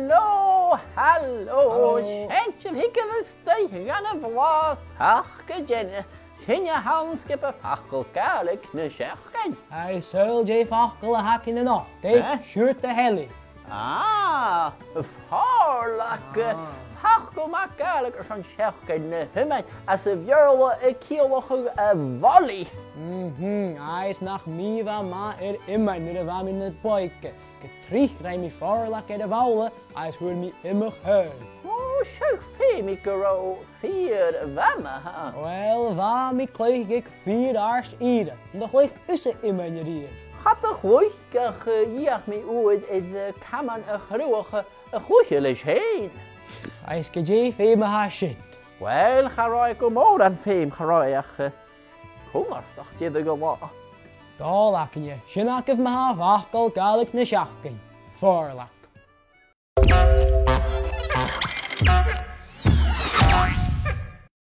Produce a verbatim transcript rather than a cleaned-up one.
Halò, halò, Halò. Sin sibh, thigibh a-steach dhan a' bhlàths, tachairt gu dèanamh. Sin an t-seann sgioba facal Gàidhlig na seachdain. Aidh, saoil dè am facal a th' againn a-nochd, eh? Eh? Siuthad a Heilidh. Ah, Fòrlach, Ah. facal math Gàidhlig airson seachdain na h-iomain, anns a' Bheurla a' ciallachadh a' bhòlaidh. Mhm, aidh, is nach mi a bha math air iomain nuair a bha mi na b' òige. Gu tric rinn mi Fòrlach air a' bhobhla agus fhuair mi iomadh thaobh. Ò, 's e, feumaidh gun robh thu fìor mhath, ha? Uill, bha mi a' cluich aig fìor àrd-ìre. An do chluich thusa iomain a-riamh? Cha do chluich, ach, eh, dh'fheuch mi uair air, eh, Caman a' Chruaich a chluich leis fhèin. Agus gu dè am feum a tha sin? Uill, cha robh e gu mòran feum, cha robh e ach, eh, cunnartach deireadh an latha. Dòigh againne, sin agaibh ma-thà facal Gàidhlig na seachdain, Fòrlach.